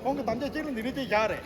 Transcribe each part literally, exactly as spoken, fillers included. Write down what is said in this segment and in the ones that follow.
ཁོང་གི་དམ་བཅའ་གཅིག་ལ་འདི་རིགས་ཅིག་བཞག་རེད།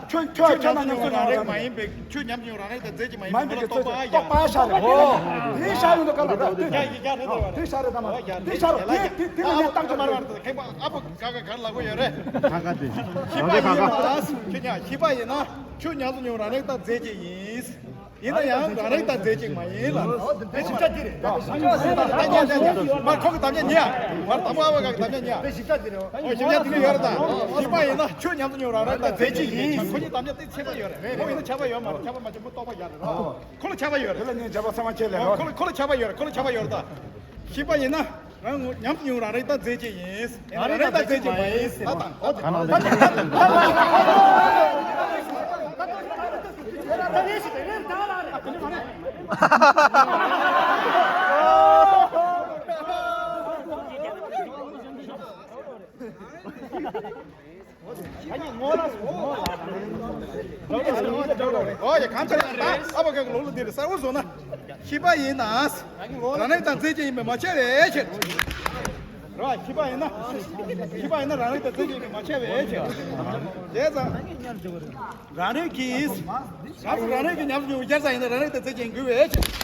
ཁྱོད་ཁྱོད་ཁྱོད་ལ་ཉམས་སུ་རང་རེག་མ་ཡིན་པའི། ཁྱོད་ཉམས་མྱོང་རང་རེག་མ་ཡིན་པའི། ཁྱོད་ཉམས་མྱོང་རང་རེག་དང་རྫས་ཀྱི་མ་ཡིན་པའི་མི་ལ་རྟོག་པ་ཡ། རྟོག་པ་ཤར་རེད། ཨོ། དེ་ཤར་ཡོང་དུས་ག་ལ་རེད། ཡ་ཡི་ཡ་རེད་དེ་བ་རེད། དེ་ཤར་རེད་དམ། དེ་ཤར་རོ། དེ་དེ་དེ་ལ་ངས་བཏང་ཆོག་མ་རེད། ཁེ་པ་ཨ་ཕོ་ག་ག་ག་ལ་གོ་ཡོད་རེད། ད་ག་དེ་ཤི་པ་ཡིན་ན། ཁྱོད་ཉ་ཤི་པ་ཡིན་ན་ཁྱོད་ཉམས་སུ་མྱོང་རང་རེག་དང་རྫས་ཀྱི་ཡིན། ཡིན་ན་ཡང་རང་རེག་དང་རྫས་ཅིག་མ་ཡིན་ལ། དེ་ཞིབ་ཆ་དེ་རེད། ད་ཉན་ཉན་ཉན། མར་ཁོང་གི་དམ་བཅའ་ཉན། མར་དམ་པ་ཨ་བ་ག་གི་དམ་བཅའ་ཉན། དེ་ཞིབ་ཆ་དེ་རེད། ཨོ་ཞིབ་ཆ་དེ་རེད་ཡོད་རེད་ད། ཞིབ་པ་ཡིན་ན་ཁྱོད་ཉམས་སུ་མྱོང་རང་རེག་དང་རྫས་ཅིག་ཡིན། ཁོ་གཉིས་དམ་བཅའ་དེ་ཁྱད་པར་ཡོད་རེད། ཁོ་ཡིན་ན་ཁྱད་པར་ཡོད་མ་རེད། ཁྱད་པར་མ་ཆེན་པོ་རྟོགས་པ་ཡག་རེད་རོ། ཁོ་ལ་ཁྱད་པར་ཡོད་རེད། དེ་ལ་ངས་རྒྱབ་པ་ཚང་མ་ཁྱེད་ལས་རོ། ཁོ་ལ་ཁོ་ལ་ཁྱད་པར་ཡོད་རེད། ཁོ་ལ་ཁྱད་པར་ཡོད་རེད་ད། ཞིབ་པ་ཡིན་ན། རང་ངོ་ཉམས་སུ་མྱོང་རང་རེག་དང་རྫས་ཅིག་ཡིན། རང་རེག་དང་རྫས་ཅིག་མ་ཡིན། ད་དང་། ཨོ་དེ་ཁ་ན་ད་ད་ད་ད། ཨོ་ཡ་གང་ཚར་ཡང་རེད། ཨ་ཕ་ག་གི་ལོ་ལོ་འདི་རེད། གསལ་བོ་བཟོ་ན། ཤི་པ་ཡིན་ན། རང་རེག་དང་རྫས་ཅན་ཡིན་པས་མ་ཁྱབ་པའི་ཕྱིར། རེད་བ། ཤི་པ་ཡིན་ན། ཤི་པ་ཡིན་ན་རང་རེག་དང་རྫས་ཅན་ཡིན་པས་མ་ཁྱབ་པའི་ཕྱིར། བྱས་ཙང་། རང་རེག་གིས། རང་རང་རེག་གི་ཉམས་སུ་མྱོང་བའི་སྦྱར་ས་ཡིན་ན་རང་རེག་དང་རྫས་ཅན་ཡིན་དགོས་པའི་ཕྱིར།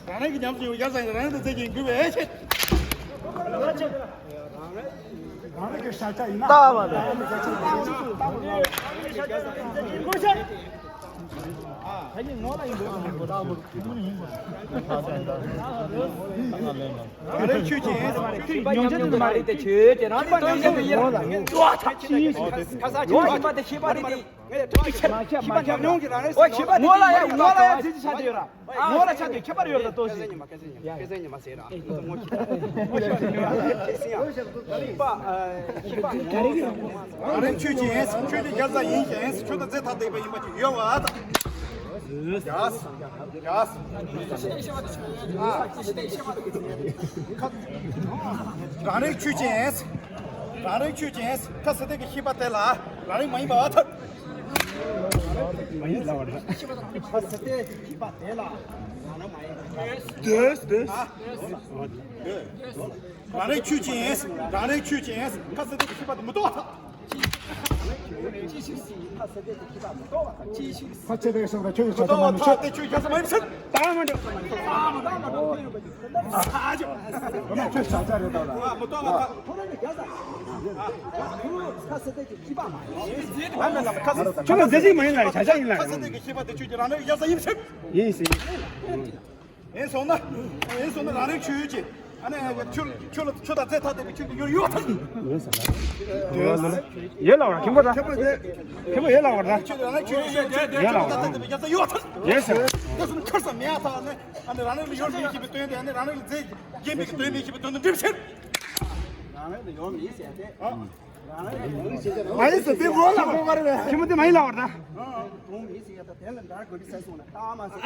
རང་རེག་གི་ཉམས་སུ་མྱོང་བའི་སྦྱར་ས་ཡིན་ན་རང་རེག་དང་རྫས་ཅན་ཡིན་དགོས་པའི་ཕྱིར། རང་རེག་གི་ཤ་ཆ་ཡིན་ན། ལྟ་བ་རེད། རང་རེག་ཆོས་ཅན། ཉམས་ཆག་དུ་མ་རེད་དེ་ཆོས་ཅན། རང་རེག་ཉམས་ཆག་དུ་ཡིན། ཁ་ས་ཆོས་ཅན་མ་དེ་ཤེས་པ་རེད་དེ། ཤེས་པ་ཉམས་མྱོང་གི་རང་རེག་ངོ་ལ་ཡ་ངོ་ལ་ཡ་རྫས་ཅན་ཆགས་དེ་ཡོད་ར། ངོ་ལ་ཆགས་དེ་ཁྱད་པར་ཡོད་ར་ཏོ་ཞིག་ཁ་ས་ཉི་མ་ཁ་ས་ཉི་མ་ཁ་ས་ཉི་མ་ཟེར་ར། ངོ་ཤེས་ཤེས་ཡ། ཤེས་པ་ཤེས་པ། རང་རེག་ཆོས་ཅན། ཆོས་ཅན་སྦྱར་ས་ཡིན་ཞིང་ཆོས་དང་རྫས་ཐ་དད་པ་ཡིན་པ་ཅིག་ཡོད་པ། ཡ་ཡ། རང་རེག་ཆོས་ཅན། རང་རེག་ཆོས་ཅན། ཁ་ས་དེ་གི་ཤེས་པ་དེ་ལ་རང་རེག་མ་ཡིན་པ་ཐལ། མ་ཡིན་ལ་བར་ན། ཁ་ས་དེ་ཤེས་པ་དེ་ལ་རང་རེག་མ་ཡིན་པ། དེས་དེས། རང་རེག་ཆོས་ཅན། རང་རེག་ཆོས་ཅན། ཁ་ས་དེ་གི་ཤེས་པ་དེ་མི་རྟོགས་པ་ཐལ། ཁ་ས་དེ་གི་ཤེས་པ་མི་རྟོགས་པ་ཐལ། ཁ་ས་དེ་གི་ཤེས་པ་མི་རྟོགས་པ་ཐལ། ཁ་ས་དེ་གི་ཤེས་པ་མི་རྟོགས་པ་ཐལ། དེ་ཆོས་ཅན་ས་མ་ཡིན་ཟེར། ད་མ་འགྲོ། ཁྱོད་ས་ཆ་རེད་ད། ཁ་ས་དེ་གི་ཤེས་པ་མ་ཡིན། ཁྱོད་ལ་རྫས་ཅན་མ་ཡིན་ལ་ཆ་ཆ་ཡིན་ལ། ཁ་ས་དེ་གི་ཤེས་པ་དེ་ཆོས་ཅན་རང་རེག་ཡ་ས་ཡིན་ཟེར། ཡིན་ཟེར། ཡིན་སོང་ན། ཡིན་སོང་ན་རང་རེག་ཆོས་ཅན། ཨ་ནི་ཆོས་ཆོས་ལ་ཆོས་དང་རྫས་ཐ་དད་པའི་ཆོས་ཀྱི་ཡུལ་ཡོད་ཐལ། ཡོད་ཟེར་ན། ཡོད་ལ་བ་ཁྱིམ་པ་དང་། ཁྱིམ་པ་ཡོད་ལ་བ་དང་། ཆོས་རང་རེག་ཆོས་ཅན་ཆོས་ཆོས་ཆོས་དང་རྫས་ཐ་དད་པའི་ཡ་ས་ཡོད་ཐལ། ཡོད་ཟེར། དེ་སོང་ན་ཁར་ས་མེད་ཐལ་ནི། ཨ་ནི་རང་རེག་ལ་ཡོད་མེད་ཞེས་པའི་དོན་དེ། ཨ་ནི་རང་རེག་ལ་རྫས་རྒྱན་མེད་ཀྱི་དོན་མེད་ཞེས་པའི་དོན་དུ་འགྲེལ་ཕྱིར། རང་རེག་ལ་ཡོད་མེད་ཟེར་ཏེ། ཨ། མ་ཡིན་ཟེར་དེ་ངོ་ལ་མ་བར་བས། ཁྱིམ་པ་དེ་མ་ཡིན་ལ་བར་ད། དོན་མེད་ཟེར་ཡ་ད་དེ་ལ་འདྲ་དགོས་པའི་སེམས་སོང་ན་ད་མ་ཟེར།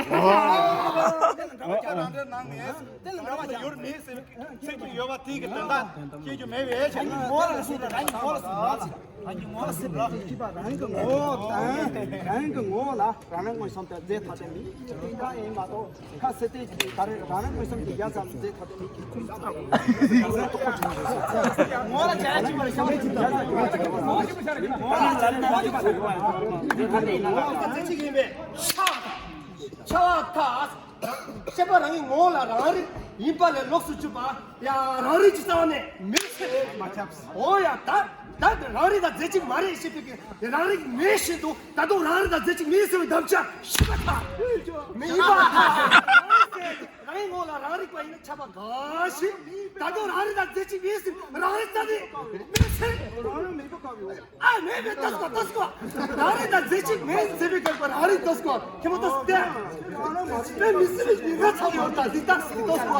དེ་ལ་འདྲ་བ་ཀྱང་རང་འདྲ་ནང་ནས་དེ་ལ་འདྲ་བ་ཀྱང་ཡོད་མེད་ཟེར་ཚིག་གཅིག་ཡོད་པ་དེ་གི་དོན་དག་ཤེས་རྒྱུ་མེད་པའི་ཕྱིར། ངོ་ལ་སུ་ལ་རང་གི་ངོ་ལ་སུ་ལ་ལ། རང་གི་ངོ་ལ་སུ་ལ་ལ། རང་གི་ངོ་ལ་རང་རང་མངོན་སུམ་དུ་རྫས་ཐ་དད་མིན་གྱི་དོན་དག་ཡིན་མ་གཏོགས། ཁ་ས་དེ་ད་རེས་རང་རང་མངོན་སུམ་གྱི་ཡ་ཙམ་རྫས་ཐ་དད་མིན་གྱི་ཁུངས་ཙམ་དུ་ངོ་ལ་བྱ་ཡ་གཅིག་པར་བྱ་བ་གཅིག་ཡ་ཙམ་ངོ་ལ་བྱ་ཡ་གཅིག་པར་ངོ་ལ་རྫས་ཐ་དད་ཡིན་ན་རྫས་ཐ་དད་ཡིན་པས་ཤ་ཤ་བ་ཐ། ཤེས་པ་རང་གི་ངོ་ལ་རང་རིག་ཡིན་པ་ལས་ལོགས་སུ་གྱུར་པ་ཡང་རང་རིག་གི་རྩ་བ་ནས་མེད་ཟེར། མ་ཁྱབ། འོ་ཡ་ད་ད་རང་རིག་དང་རྫས་གཅིག་མ་རེད་ཞེས་པའི་རང་རིག་མེད་བཞིན་དུ་ད་དུང་རང་རིག་དང་རྫས་གཅིག་མིན་ཟེར་བའི་དམ་བཅའ་ཤེས་པ་ཐ། མི་ཡིན་པ་ཐ། རང་གི་ངོ་ལ་རང་རིག་པ་ཡིན་ན་ཁྱབ་པ་དགའ་ཞིང་ད་དུང་རང་རིག་དང་རྫས་གཅིག་མིན་ཟེར་རང་རིག་རྩ་ནས་མེད་ཟེར། རང་རིག་མེད་པ་གང་ཡོད། ཨ་མེད་མེད་ལྟ་སོ་ལྟ་སོ། རང་རིག་དང་རྫས་གཅིག་མིན་ཟེར་བའི་སྐབས་རང་རིག་ལྟ་སོ། ཁྱེད་མོ་ལྟ་སོ་སྟེ། དཔེ་མི་སྲིད་པའི་ཉེན་ཁ་ཚ་ཡོད་ད་འདི་ལྟ་སོ་ལྟ་སོ།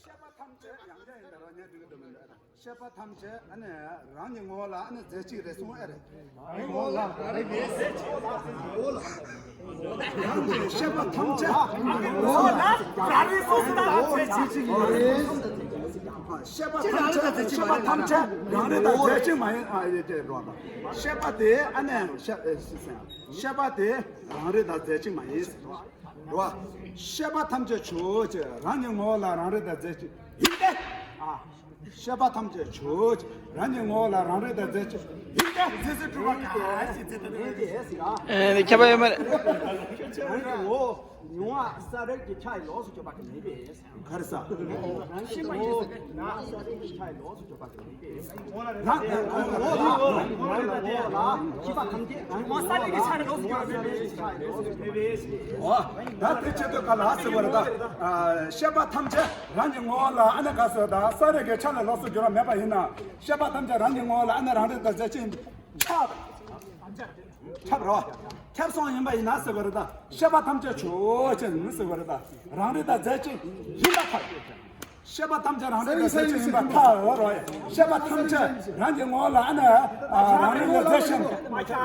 ཤེས་པ་ཐམས་ཅད་ཡང་བསྐྱར་ཡིན་ད་ར་ཉན་འགྲིག་གི་འདུག་མི་འདུག་ཤེས་པ་ཐམས་ཅད་ཨ་ནི་རང་གི་ངོ་བོ་ལ་ཨ་ནི་རྫས་གཅིག་རེད་གསུངས་ཨེ་རེད། རང་གི་ངོ་བོ་ལ་རང་རེད་རྫས་གཅིག་ངོ་བོ་ལ། རང་གི་ཤེས་པ་ཐམས་ཅད་ངོ་བོ་ལ་རང་རེད་སོ་སོ་ལ་རྫས་གཅིག་ཡིན། ཤེས་པ་ཐམས་ཅད་ཤེས་པ་ཐམས་ཅད་རང་རེད་དང་རྫས་གཅིག་མ་ཡིན་ཨ་རེད་དེ་རོ། ཤེས་པ་དེ་ཨ་ནི་ཤེས་ཤེས་པ་དེ་རང་རེད་དང་རྫས་གཅིག་མ་ཡིན། རོ། ཤེས་པ་ཐམས་ཅད་ཆོས་ཅན། རང་གི་ངོ་བོ་ལ་རང་རེད་དང་རྫས་གཅིག་ཡིན་ཏེ། ཨ། ཤེས་པ་ཐམས་ཅད་ཆོས་ཅན། རང་གི་ངོ་བོ་ལ་རང་རེད་དང་རྫས་གཅིག་ཡིན་ཏེ། རྫས་གཅིག་གྲུབ་པ་ག་ཞིག་རྫས་གཅིག་ཡིན་ཏེ་ཟེར་ཨ། ཨེ་ཁྱབ་པ་ཡོད་མ་རེད། རང་གི་ངོ་བོ་མྱོང་བ་ས་རེད་ཀྱི་ཆ་ཡི་ལོགས་སུ་གྱུར་པ་གི་མིན་པས། ག་རེ་ཟ། རང་གི་ངོ་བོ་མྱོང་བ་ས་རེད་ཀྱི་ཆ་ཡི་ལོགས་སུ་གྱུར་པ་གི་མིན་པས། ད་དེ་ཆེད་དུ་ག་ལ་ཟེར་བ་རེད་ད། ཤེས་པ་ཐམས་ཅད་རང་གི་ངོ་བོ་ལ་ཨ་ནི་ག་ཟེར་ད་ས་རེད་ཀྱི་ཆ་ལས་ལོགས་སུ་གྱུར་བ་མེད་པ་ཡིན་ན། ཤེས་པ་ཐམས་ཅད་རང་གི་ངོ་བོ་ལ་ཨ་ནི་རང་རེད་དང་རྫས་གཅིག་ཁྱབ། ཁྱབ་རོ། ཁྱབ་སོང་ཡིན་པ་ཡིན་ན་ཟེར་བ་རེད་ད། ཤེས་པ་ཐམས་ཅད་ཆོས་ཅན་ཟེར་བ་རེད་ད། རང་རེད་དང་རྫས་གཅིག་ཡིན་པ་ཐལ། ཤེས་པ་ཐམས་ཅད་རང་རེད་དང་རྫས་གཅིག་ཡིན་པ་ཐལ་རོ། ཤེས་པ་ཐམས་ཅད་རང་གི་ངོ་བོ་ལ་ཨ་ནི་རང་རེད་དང་རྫས་གཅིག་ཡིན་པ་ཐལ།